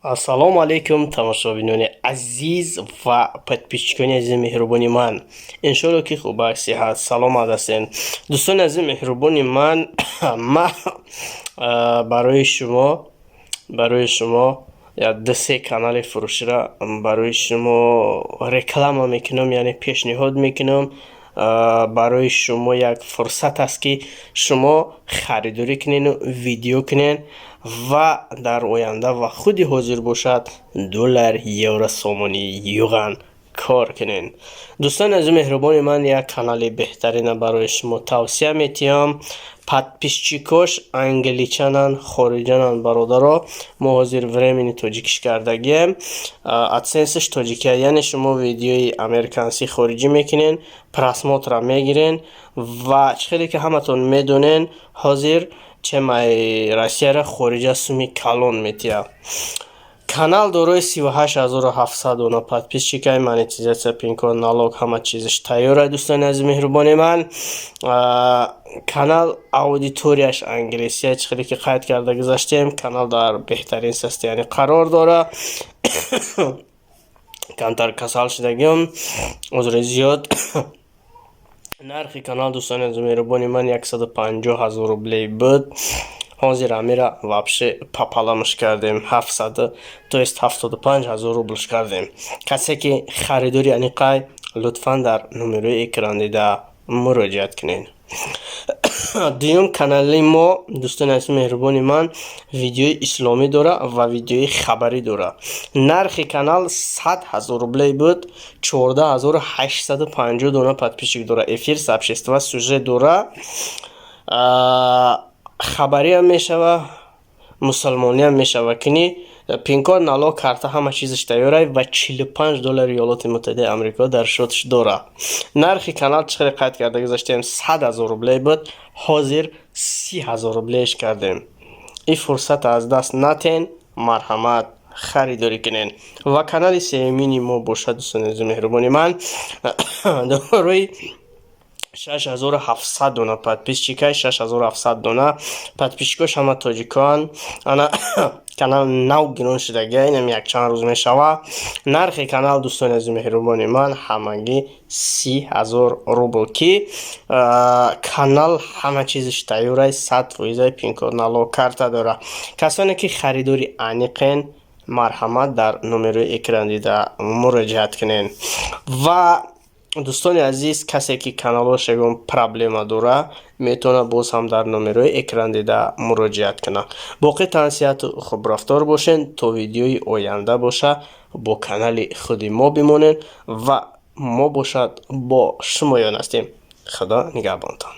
Ассалому алайкум, тамошобинони азиз ва подписчикони азизи меҳрубони ман. Иншоалло, ки хубак, сиҳат, саломат ҳастед. Дӯстони азизи меҳрубони ман, ман барои шумо як ду се канали фурӯширо барои шумо реклама мекунам, яъне пешниҳод мекунам. Барои шумо як фурсат аст, ки шумо харидорӣ кунену видео кунед ва дар оянда ва худи ҳозир бошад, доллар, евро, сомонӣ, юан кор кунед. Дӯстони азизи меҳрубони ман, як канали беҳтарина барои шумо тавсия метиҳам. Подписчикош англичананд, хориҷананд, бародаро. Мо ҳозир временно тоҷикиш кардагием, адсенсаш тоҷикия, яъне шумо видеои американсӣ, хориҷӣ мекунен, просмотра мегирен. Ва чӣ хеле ки ҳаматон медонен, ҳозир чемаи Россияра хориҷа суми калон метиҳад. Канал дорои 38 700 дона подписчикай, монетизатсия, пинкод, налог, ҳама чизаш тайёр. Дӯстони азизи меҳрубони ман, канал аудиторияш англисия. Чӣ хеле ки қайд карда гузаштем, канал дар беҳтарин состояние қарор дорад. Камтар касал шудагиам, узри зиёд. Нархи канал, дӯстони азизи меҳрубони ман, 150 000 рублей буд. Ҳозир амира вообще пополамш кардем, ҳафтсад, то есть 75 000 рублш кардем. Касе ки харидори аниқай, лутфан дар номерои экран дида муроҷиат кунед. Дуюм канали мо, дӯстони азизи меҳрубони ман, видеои исломӣ дора ва видеои хабарӣ дора. Нархи канал 100 000 рублей буд, 14 850 дона подписчик дора, эфир, сообщества, сюжет дора, хабариам мешава, мусалмониам мешава. Кини пинкод, налог, карта, ҳама чизаш тайёрай ва 45 доллари Иёлоти Муттаҳидаи Амрико дар счёташ дора. Нархи канал, чӣ хеле қайд карда гузаштем, 100 000 рублей буд, ҳозир 30 000 рублееш кардем. Ин фурсат аз даст натен, марҳамат, харидорӣ кунед. Ва канали сеюмини мо бошад, дӯстони азизи меҳрубони ман, дорои 6700 дона подписчикай, 6700 дона подписчикош ҳама тоҷикон. Ана канал нав гирон шудагия, инам якчанд рӯз мешава. Нархи канал, дӯстони азизи меҳрубони ман, ҳамагӣ 30 000 рубл, ки канал ҳама чизаш тайёрай, 100 фоизаи, пинкод, налог, карта дора. Касоне ки харидори аниқен, марҳамат, дар номерои экран дида муроҷиат кунед. Ва дӯстони азиз, касе ки каналош ягон проблема дора, метавонад боз ҳам дар номерои экран дида муроҷиат кунад. Боқӣ тансиҳату хубрафтор бошед. То видеои оянда боша, бо канали худи мо бимонед ва мо бошад бо шумоён ҳастем. Худо нигаҳбонтон.